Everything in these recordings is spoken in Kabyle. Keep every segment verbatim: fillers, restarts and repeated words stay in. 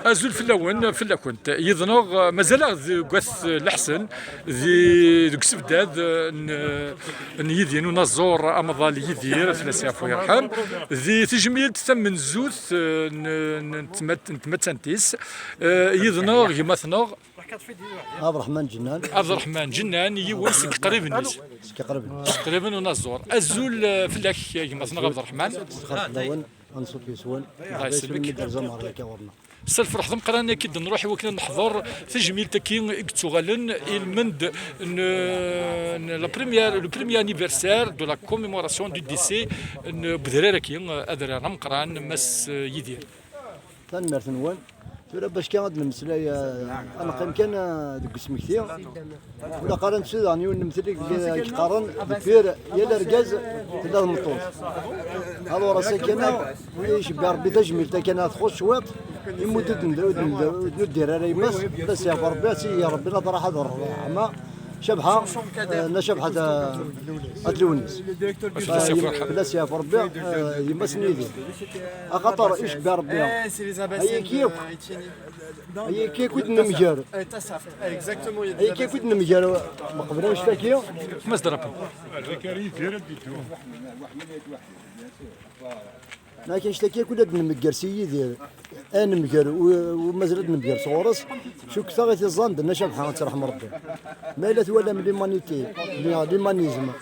Azul fell-awen, fell-akent. Yid-neɣ, eh, mazal-aɣ deg At Leḥsen, di, deg usebdad, eh, n, n yidi n unaẓur amaḍal Yidir, ad t-yafu yerḥem, di tejmilt tamenzut, eh, n, n tmat-, n tmettant-is. Eh, yid-neɣ gma-tneɣ Abderrahman Ǧennan. Abderrahman Ǧennan, yiwen seg qriben-is. Seg qriben. Seg qriben unaẓur. Azul, eh, fell-ak, gma-tneɣ Abderrahman. Xir fell-awen, anṣuf yes-wen. Dɣa isellmek. Imi d-terzam ɣer akka ɣur-neɣ. S lferḥ d ameqqran akka i d-nruḥ i wakken ad neḥḍer tajmilt-agi i yettuɣalen i lmend n, n la première, le premier anniversaire de la commémoration du décès n wedrar-agi, adrar ameqqran, Mass Yidir. Tanemmirt-nwen. Tura bac kan ad nemmeslay, eh, ad neqqim kan, eh, deg usmekti. Ur ilaq ara nettu daɣen yiwen n lemtel i yeqqaren deffir yal argaz tella tmeṭṭut. Alors ass-a kan, icebbi Rebbi tajmilt akken ad txuṣ cwiṭ, imudd ur d-, ur d-, ur d-, ur d-yerra ara yemma-s, la s-yeɛfu Rebbi, ad tt-yeg Rebbi later ad ṛṛeḥma. Cabḥa, eh, Nna Cabḥa ta-, At Lewnis. Fell-as yeɛfu Rebbi. Fell-as yeɛfu Rebbi, eh, yemma-s n Yidir. Axaṭer icebbi Rebbi. Ayagi akk. Ayagi akk i d-nemger. Ayagi akk i d-nemger. Meqbel annect-agi. Mass Drapeau. Neɣ kan ccetaki akk i d-nemger si Yidir, ad nemger u, u mazal ad nemger sɣur-s, cukkteɣ i t-iẓẓan d Nna Cabḥa, ad tt-yerḥem Rebbi. Ma yella twalam l'humanité, l'humanisme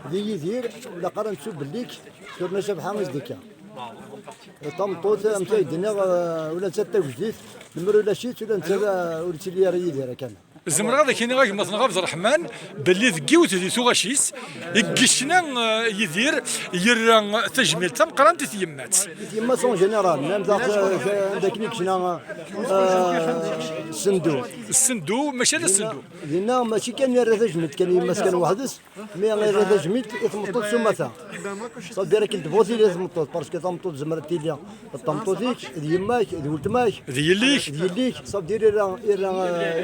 di Yidir, ur ilaq ara nettu bellik tura Nna Cabḥa i s-d-ikka. Tameṭṭut, amek ay d-nniɣ, eh, ula nettat d tagejdit, lemmer ulac-itt, ula nettat, eh, ur nettili ara Yidir akka. Zemreɣ ad ak-iniɣ a gma-tneɣ Abderrahman belli deg yiwet di tuɣac-is i yecna, eh, Yidir, yerra tajmilt tameqqrant i tyemmat. I tyemmat en général, même daɣ, eh, anda akken i yecna, eh, Sendu. Sendu, mačči ala Sendu. Dinna mačči kan yerra tajmilt kan i yemma-s kan weḥd-s, mais yerra tajmilt i tmeṭṭut s umata. Ça veut dire akken tebɣu tili tmeṭṭut, parce que tameṭṭut tzemmer ad tili d tameṭṭut-ik, d yemma-k, d weltma-k. D yelli-k. D yelli-k, ça veut dire irra, irra,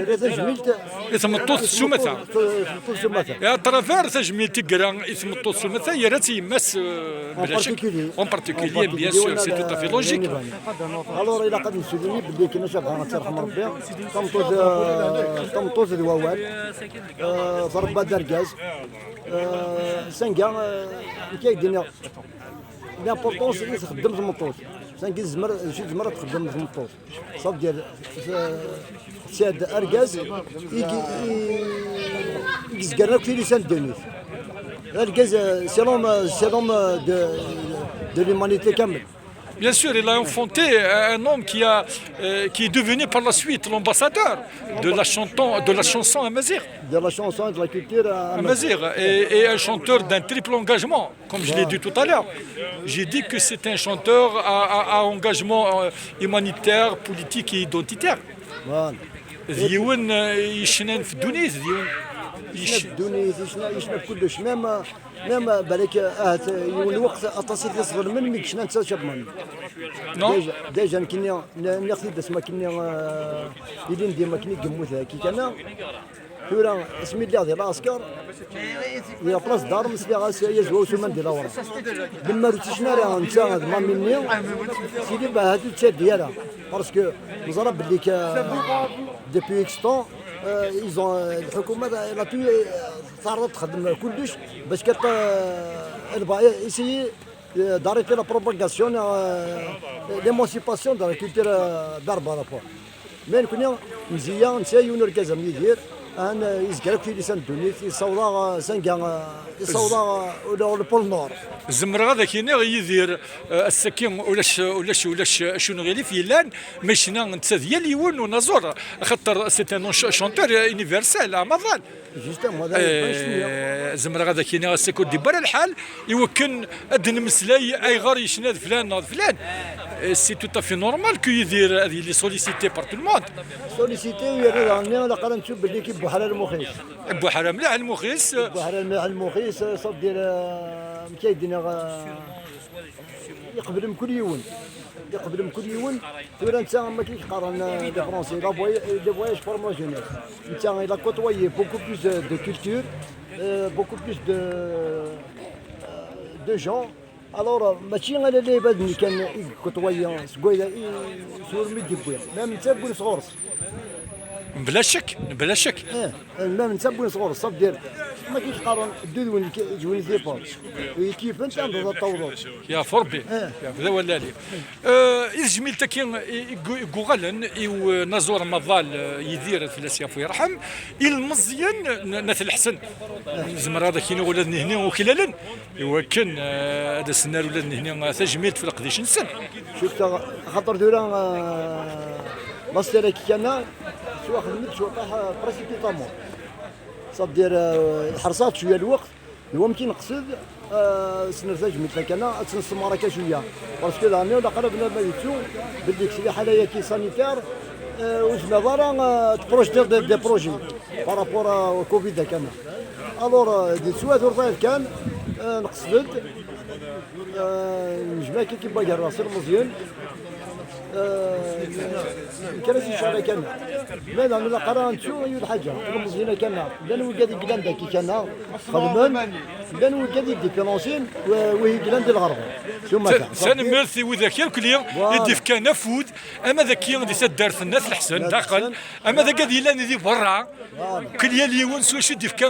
irra tajmilt. I tmeṭṭut s umata. Tmeṭṭut s umata. Et à travers tajmilt i yerra i tmeṭṭut s umata, yerra-tt i yemma-s, euh, en particulier. En particulier, bien sûr, c'est tout à fait logique. Alors, ilaq ad nessuduni belli akken Cabḥa ad tt-yerḥem Rebbi, tameṭṭut, euh, tameṭṭut d wawal, euh, tṛebba-d argaz, euh, sanga, euh, amek ay d-iniɣ, l'importance i txeddem tmeṭṭut. Sanga tezmer, tezmer ad txeddem tmeṭṭut. Ça veut dire, euh, c'est argaz i, i, i yezgaren akk tilisa n ddunit. Argaz, euh, c'est l'homme, euh, c'est l'homme, euh, de, de l'humanité kamel. Bien sûr, il a enfanté un homme qui a, euh, qui est devenu par la suite l'ambassadeur de la chanton, de la chanson amazigh. De la chanson et de la culture, euh, amazigh. Et, et un chanteur d'un triple engagement, comme je l'ai dit tout à l'heure. J'ai dit que c'est un chanteur à, à, à engagement, euh, humanitaire, politique et identitaire. Voilà. D yiwen, euh, yecnan f ddunit, d yiwen yecnan f ddunit, yecna, yecna f kullec. Même, même, balak, ahat, yiwen lweqt, aṭas i t-iẓelmen mi yecna netta Chapman. Non. Déjà, déjà, nekkini, n-, nniɣ-t-id asmi akken, euh, ilindi, ma akken i yemmut, akka kan. Tura, asmi lliɣ di lɛesker, di la place d'armes, sliɣ-as, ay azwaw s uman di lawra. Lemmer ur tt-icna ara netta d mammi-nni, sidi bah, ur tt-ttaddi ara. Parce que neẓra belli que, euh, depuis X temps, euh, ils ont, euh, lḥukuma, elle a pu, euh, teɛreḍ ad txeddem kullec, parce que, euh, elle va essayer, euh, d'arrêter la propagation, euh, l'émancipation de la culture, euh, berbère, quoi. Mais nekkni, Mziya, nesɛa yiwen urgaz am Yidir, an, yezger akk tilisa n ddunit, yessaweḍ-aɣ, euh, s anga, euh, yessaweḍ-aɣ, euh, ula ɣer le pôle Nord. Zemreɣ ad ak-iniɣ, Yidir, euh, ass-agi ulac, ulac, ulac acu n uɣilif yellan, ma yecna netta d yal yiwen unaẓur, axaṭer c'est un ch-, chanteur universel, amaḍal. Justement, d ayen, d ayen. Eh, zemreɣ ad ak-iniɣ ass-a ur d-yewwi ara lḥal i wakken ad d-nemmeslay ayɣer yecna d flan neɣ d flan. Eh, c'est tout à fait normal que Yidir ad yili sollicité par tout le monde. Sollicité, u yerna daɣen ilaq ara nettu belli ki Buḥra lmux-is. Buḥra mliḥ lmux-is. Buḥra mliḥ lmux-is, ça veut dire, euh, amek ay d-nniɣ, euh, Iqbel mkul yiwen. Iqbel mkul yiwen. Tura netta, am akken i qqaren, euh, les Français, il a voy-, le voyage forme la jeunesse. Netta, il a côtoyé beaucoup plus de, de culture, euh, beaucoup plus de, euh, de gens. Alors, mačči ala lɛibad-nni kan i yekkuṭwayi seg wayla i s wurmi d-yewwi, même netta wwin sɣur-s. Mebla ccek, mebla ccek. Eh, même netta wwin sɣur-s, ça veut dire, ma k-qqaren, ddu d win k-, d win k-, d win k-, d win k-, Ya f Rebbi, ya f d awal lɛali. Eh, i tejmilt-agi i, i, i yuɣalen i unaẓur amaḍal, eh, Yidir ad fell-as yafu yerḥem, ilmeẓyen n, n At Lḥsen. Zemreɣ ad ak-iniɣ ula d nehni uklalen, iwakken, eh, ad asen-nerr ula d nehni, eh, tajmilt f leqdic-nsen. Cukkeɣ, axaṭer tura, eh, l'austère-agi kan, tettwaxdem-d cwiṭaḥ, eh, précipitamment. Ça veut dire, eh, ḥerṣeɣ-d cwiya lweqt, d wamek i neqsed, eh, s nerr tajmilt-a kan, ad tt-nessemɣer akka cwiya. Parce que daɣen, ilaq ara bnadem ad yettu belli s liḥala-agi sanitaire, eh, ur tezmireḍ ara, eh, ad tprojtiḍ des, des projets par rapport au covid-a kan. Alors, eh, di teswiɛt ur ẓayet kan, eh, neqsed-d, eh, nejmeɛ akka kibagerra s ilmeẓyen, eh, kra si ccɣel kan. Ma daɣen ilaq ara nettu yiwet lḥaǧa, ilmeẓyen kan, llan wigad i yellan daki kan, xedmen, llan wigad i d-ifinansin, w-, wihi yellan di lɣerba. Sumata. Ta-, tanemmirt i widak irkelli i d-ifkan afud, ama d aki di taddart n At Lḥsen, At daxel, Lḥsen. Ama d agad yellan di berra, kel yal yiwen s wacu d-ifka,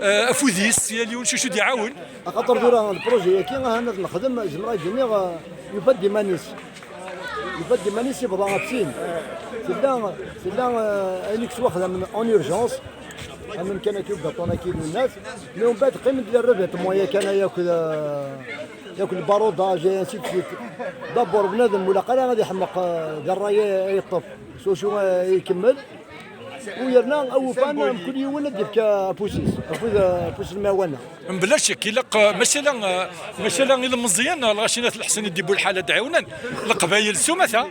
eh, afud-is, yal yiwen s wacu d-iɛawen. Axaṭer tura lprojet-agi, ahan ad nexdem, zemreɣ ad d-iniɣ, eh, yufa-d iman-is. Yufa-d iman-is yebḍa ɣef sin. Tella, tella, eh, ayen i yettwaxdamen en urgence. Am amkan-agi ugaṭun-agi d winnat. Mais umbeɛd qqimen-d les revêtements yakan-a yakk, eh, yakk le barodage et ainsi de suite. D'abord bnadem ur ilaq ara ad iḥmeq, eh, di ṛṛay ay yeṭṭef. S wacu, eh, ikemmel. U yerna awufan, mkul yiwen ad d-yefk afus-is, afus, afus n lemɛawna. Mebla ccek, ilaq, eh, maca la, eh, maca la ilmeẓyen, eh, lɣaci n At Lḥsen i d-ibu lḥal ad d-ɛiwnen Leqbayel s umata.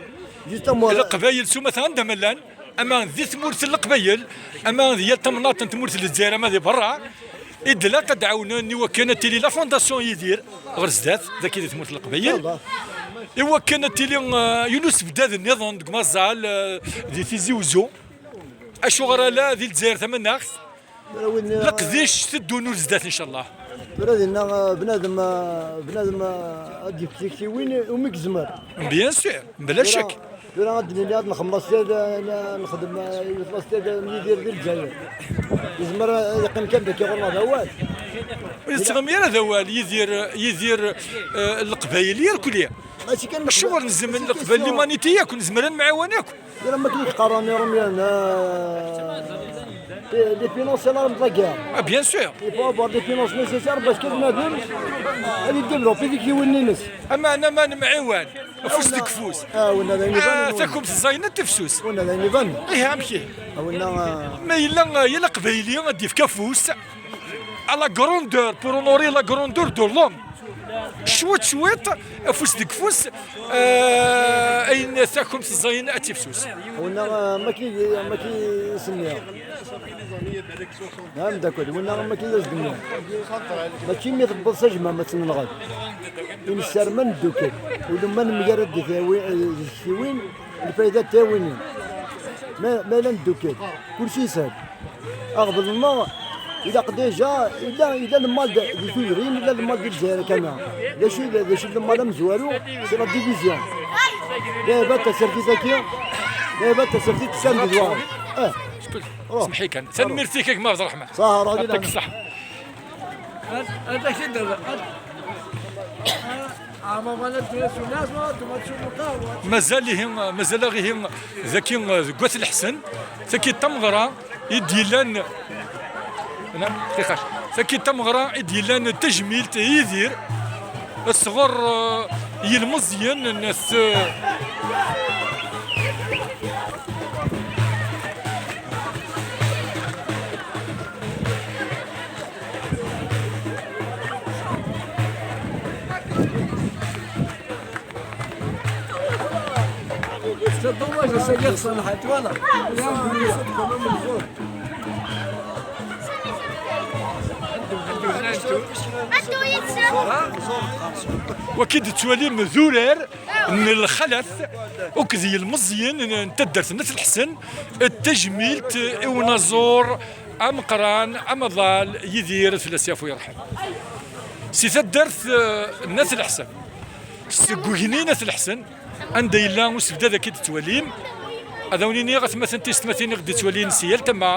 Justement. Leqbayel s umata anda ma llan, ama di tmurt n Leqbayel, ama di yal tamnaḍt n tmurt n Lezzayer, ama di berra, i d-ilaq ad d-ɛawnen i wakken ad tili la fondation Yidir ɣer zdat, dagi di tmurt n Leqbayel. Inchallah. I wakken ad tili, eh, yiwen usebdad nniḍen deg umaẓal, eh, di Tizi Uzzu. Acuɣer ala di Lezzayer tamaneɣt? Tura win, eh, leqdic teddun ur zdat, inchallah. Tura dinna, eh, bnadem, eh, bnadem, eh, ad yefk tiktiwin umi yezmer. Bien sûr, mebla ccek. Tura ad d-nini ad nxemmem l'austère, eh, nexdem, eh, yiwet l'austère n Yidir di Lezzayer. Yezmer, eh, ad yeqqim kan dagi ɣur-neɣ d awal. Ur yettɣimi ara d awal, Yidir, Yidir, eh, Leqbayel irkelli. Mačči kan Leqbayel. Acuɣer nezmer, Leqbayel, l'humanité yakk, nezmer ad nemɛawan yakk. Tura ma akken i qqaren Iṛumyen, euh, les finances, c'est l'arme de la guerre. Ah, bien sûr. Il faut avoir des finances nécessaires parce que bnadem ad yeddevelopi tiktiwin-ines. Ameɛna ma nemɛiwan, afus deg ufus. Ah, winna d ayen ibanen. Ah, takumt ẓẓayen ad tefsus. Winna d ayen ibanen. Ih, amek ihi? Ah, winna, ah, ma yella, ah, yal aqbayli ad d-yefk afus à la grandeur, pour honorer la grandeur de l'homme. Cwiṭ, cwiṭ, afus deg ufus, eh, ayen takumt ẓẓayen ad tifsus. Winna, eh, ma ki, ma ki s-nniɣ. Nɛam, d'accord, winna ma ki as-d-nniɣ. Mačči mi tewweḍ s ajmam ad tt-nenɣed. I nessaram ad neddukel. Ula ma nemgarad di tiwi-, eh, di tektiwin, lfayda d tiwinin. Ma, ma la neddukel, kulci yeshel. Aɣbel-nneɣ, ilaq déjà, yella, yella lmal d-, di tudrin, yella lmal di Lezzayer kan. D acu, d acu lmal amezwaru, c'est la division. Lɛibat tasertit-agi, lɛibat tasertit kan di dwaṛ. Eh. Ruḥ. Semḥi kan. Tanemmirt-ik a gma Ɛebderreḥman. Ṣaḥa, ruḥ di leɛnaya. Yɛṭik ṣṣeḥḥa. Mazal ihi, mazal-aɣ ihi dagi deg Wat Lḥsen, tagi d tameɣra i d-yellan, na, tixac. Tagi d tameɣra i d-yellan d tajmilt i Yidir sɣur, eh, yilmeẓyen n At, C'est dommage, ça y est, ça n'a pas, voilà. Wagi d-tettwalim d urar n lxalat akked yilmeẓyen n taddart n At Lḥsen, d tajmilt i unaẓur ameqqran, amaḍal Yidir, ad fell-as yafu yerḥem. Si taddart eh, n At Leḥsen, seg ugni n At Leḥsen, anda yella usebdad akka i d-tettwalim, ad awen-iniɣ atmaten tisetmatin i ɣ-d-ittwalin si yal tama.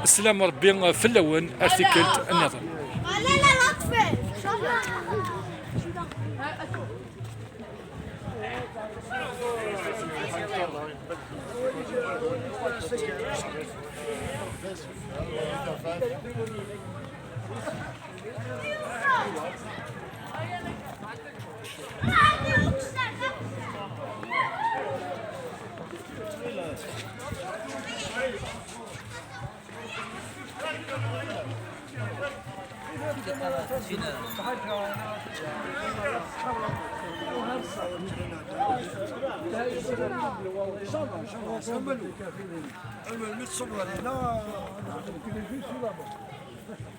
Sslam Rebbi fell-awen ar tikkelt nniḍen.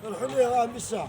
الحلية راه مساء.